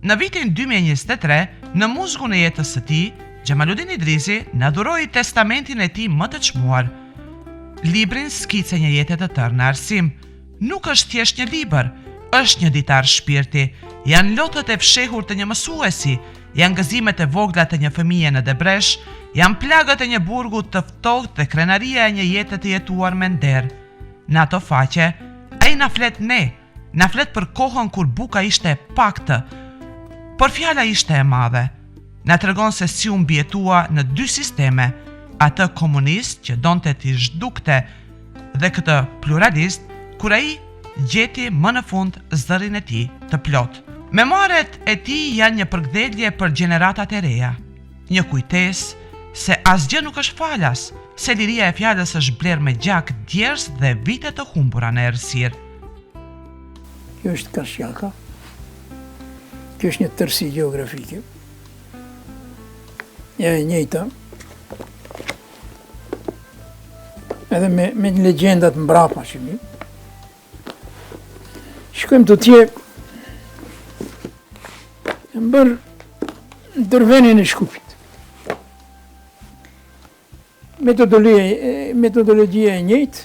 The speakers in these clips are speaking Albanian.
Në vitin 2023, në muzgun e jetës së tij, Xhemaludin Idrizi na dhuroi testamentin e tij më të çmuar. Librin Skicë e një jete të tërë në arsim. Nuk është thjesht një libër, është një ditar shpirti. Janë lotët e fshehur të një mësuesi, janë gëzimet e vogla të një fëmije në Debresh, janë plagët e një burgu të ftohtë dhe krenaria e një jete të jetuar me nder. Në ato faqe, ai na flet ne, na flet për kohën kur buka ishte e paktë, por fjala ishte e madhe. Na tregon se si u mbijetua në dy sisteme, atë komunist që donte t'i zhdukte dhe këtë pluralist, kur ai gjeti më në fund zërin e tij të plotë. Memoaret e tij janë një përkëdhelje për gjeneratat e reja, një kujtesë se asgjë nuk është falas, se liria e fjalës është blerë me gjak, djersë dhe vite të humbura në errësirë. Kjo është Karsjaka. Kjo është një tërësi gjeografike. Ja e njëjta. Edhe me, me legjendat mbrapa që mi. Shkojmë tutje. Kam bërë Dërvenin e Shkupit. Metodologjia e njëjtë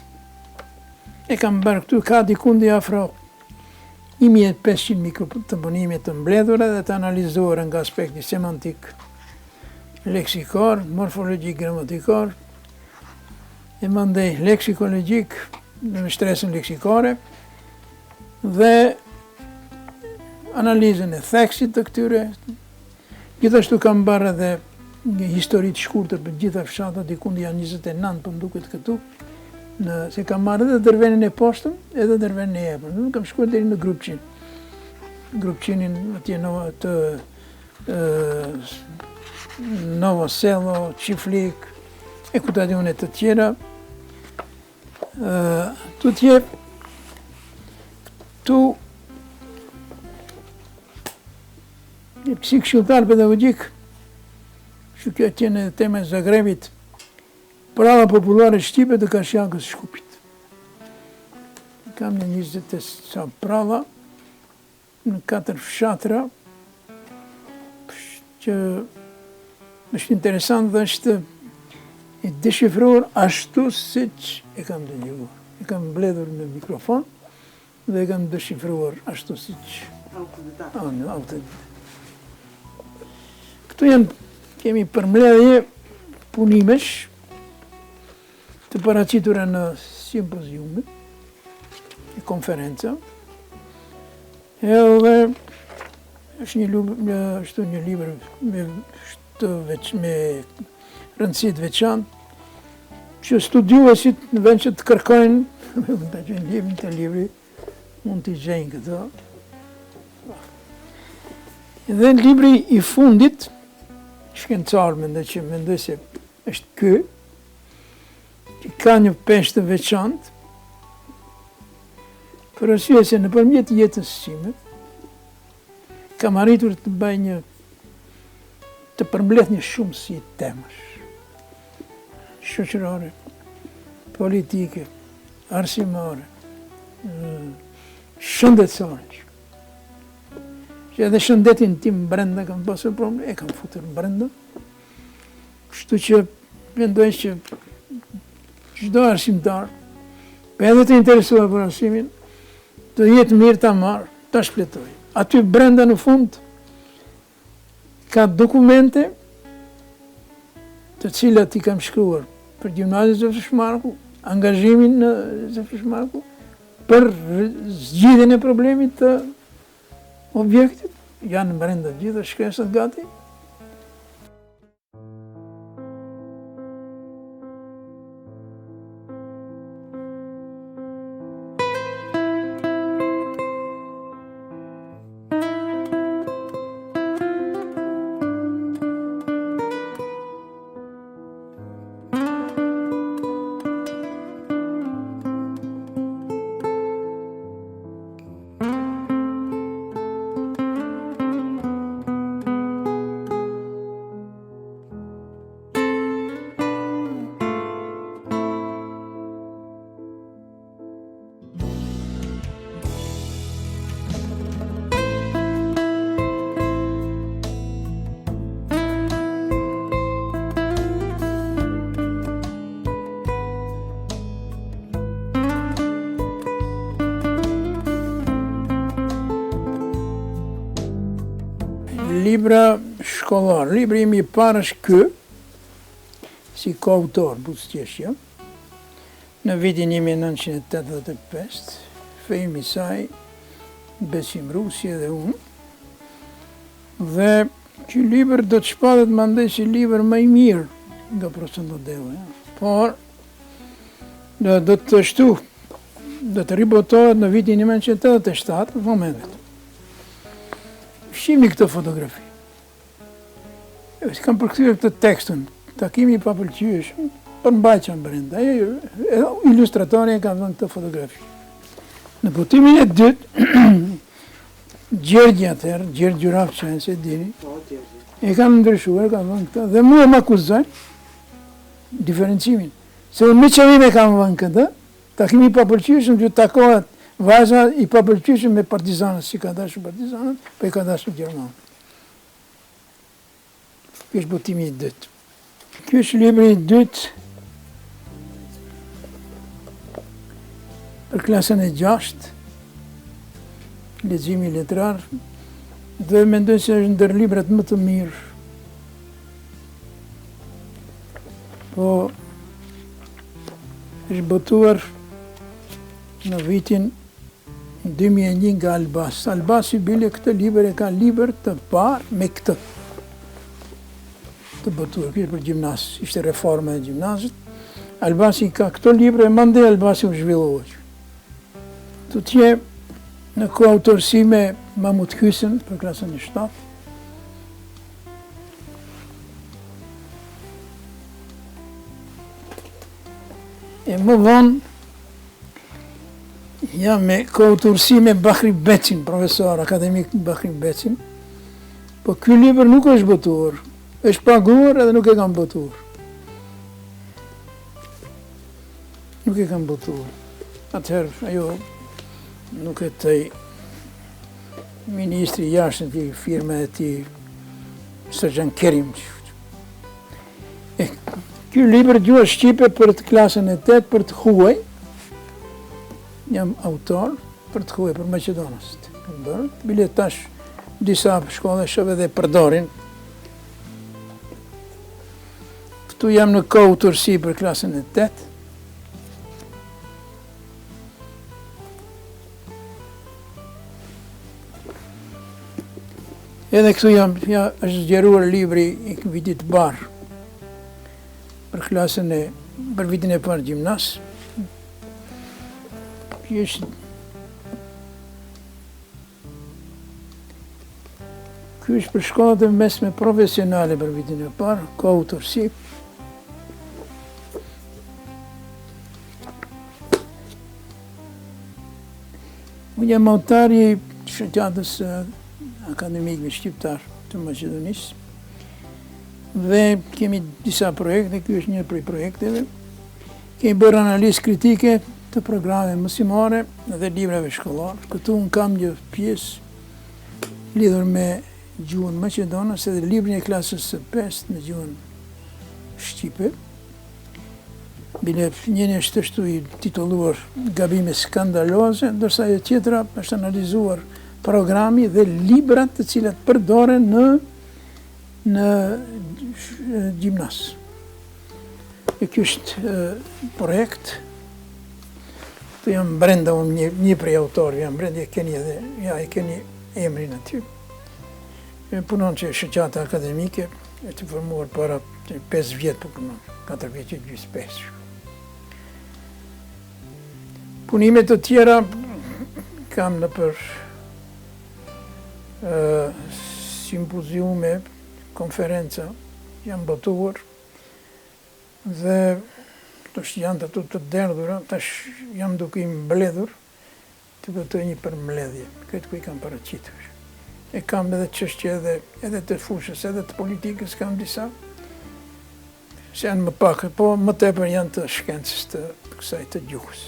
e kam bërë këtu ka dikundi afro 1500 mikrotoponime të mbledhura dhe të analizuara nga aspekti semantik, leksikor, morfologjik, gramatikor, e mandej leksikologjik në shtresën leksikore dhe analizën e theksit të këtyre Gjithashtu kam bërë edhe një histori të shkurtër për gjitha fshatrat, dikund janë 29, po më duket këtu, në, se kam marrë edhe Dërvenin e poshtëm, edhe Dërvenin e epërm. Nuk kam shkuar deri në Grupçin. Grupçinin atje në të e, Novo Selo, Çiflik, e ku ta di unë të tjera. Tutje, këtu Si këshilltar pedagogjik, që kjo qenë edhe tema e Zagrebit, Përralla popullore shqipe të Karsjakës Shkupit. Kam një 20 e ca pralla në katër fshatra që është interesant dhe është e deshifruar ashtu siç e kam dëgjuar. E kam mbledhur në mikrofon Dhe e kam deshifruar ashtu siç... Autodidakt. Këtu janë, kemi përmbledhje punimesh të paraqitura në simpoziume, në konferenca, edhe është një, një, është një libër me, të veç, me rëndësi të veçantë, që studiuesit në vend që të kërkojnë, mund ta gjejnë librin te libri, mund t'i gjejnë këto. Dhe libri i fundit, shkencor mendoj që mendoj se është ky, që ka një peshë të veçantë, për arsye se nëpërmjet jetës sime, kam arritur të bëj një të përmbledh një shumësi temash shoqërore, politike, arsimore, shëndetësore. Që edhe shëndetin tim brenda kam pasur problem, e kam futur brenda. Kështu që mendoj që çdo arsimtar, po edhe të interesuar për arsimin, do jetë mirë ta marrë, ta shfletojë. Aty brenda në fund Ka dokumente të cilat i kam shkruar për gjimnazin Zof Marku, angazhimin në Zof Marku, për zgjidhjen e problemit të objektit, janë brenda gjitha shkresat gati. Libra shkollor. Libri im i parë është ky, si koautor, buzëqeshja, në vitin 1985, Feim Isai, Besim Rusi edhe unë, dhe ky libër do të shpallet mandej si libër më i mirë nga profesor Ndodeu, por do, do të shtu, do të ribotohet në vitin 1987, në momentet. Shihni këtë fotografi. E kam përkthyer këtë tekstin, takimi i papëlqyeshëm, përmbajtja brenda. Ilustratori e ka vënë këtë fotografi. Në botimin e dytë, Gjergji atëherë, Gjergj Gjurafçaj, se dini, po, e kanë ndryshuar, e kanë vënë këtë, dhe mua më akuzojnë diferencimin. Se unë me qëllim e kam vënë këtë, Takimi i papëlqyeshëm që takohet vajza i papëlqyeshëm me partizanët, s'i ka dashur partizanët, po i ka dashur gjermanët. Ky është botimi i dytë. Ky është libri i dytë për klasën e gjashtë, leximi letrar, dhe mendoj se është ndër librat më të mirë. Po, Është botuar në vitin 2001 nga Albas. Albasi bile këtë libër e ka libër të parë me këtë të botuar. Kjo për gjimnaz, ishte reforma e gjimnazit. Albasi ka këto libre, mandej Albasi u zhvillua. Tutje në koautorësi me Mahmut Hysën për klasën e 7, E më vonë, jam me koautorësi me Bahri Becin, profesor akademik Bahri Becin, po ky libër nuk është botuar, është paguar edhe nuk e kam botuar. Nuk e kam botuar. Atëherë, ajo nuk e tëj ministri i jashtëm që firma e tij, Sërgjan Kerim, E, ky libër gjuha shqipe për të klasën e 8, për të huaj, jam autor për të huaj, për maqedonasit. Kam bërë, bile tash disa shkolla shoh edhe përdorin. Këtu jam në koautorësi për klasën e 8. Edhe këtu jam, ja, është zgjeruar libri i vitit të parë për klasën e, për vitin e parë gjimnaz. Ky është Ky është për shkollat e mesme profesionale për vitin e parë, koautorësi. Unë jam anëtar i shoqatës akademikëve shqiptar të Maqedonisë dhe kemi disa projekte, ky është një prej projekteve. Kemi bërë analizë kritike të programeve mësimore dhe librave shkollorë. Këtu unë kam një pjesë lidhur me gjuhën maqedonase dhe librin e klasës së pestë në gjuhën shqipe. Bile njëri është ashtu i titulluar Gabime skandaloze, ndërsa ajo tjetra është analizuar programi dhe librat të cilat përdoren në në gjimnaz. E ky është projekt, të jam brenda, unë një, një prej autorëve, jam brenda, e keni edhe, ja, e keni emrin aty. E punon që shoqata akademike, e të formuar para 5 vjet po punon, 4 vjet e gjysë 5. Punime të tjera kam nëpër simpoziume, konferenca, janë botuar dhe tash janë ato të derdhura, tash jam duke i mbledhur, të botoj një përmbledhje, këtë ku i kam paraqitur. E kam edhe çështje edhe, edhe të fushës, edhe të politikës kam disa, se janë më pak, po më tepër janë të shkencës të kësaj të gjuhës.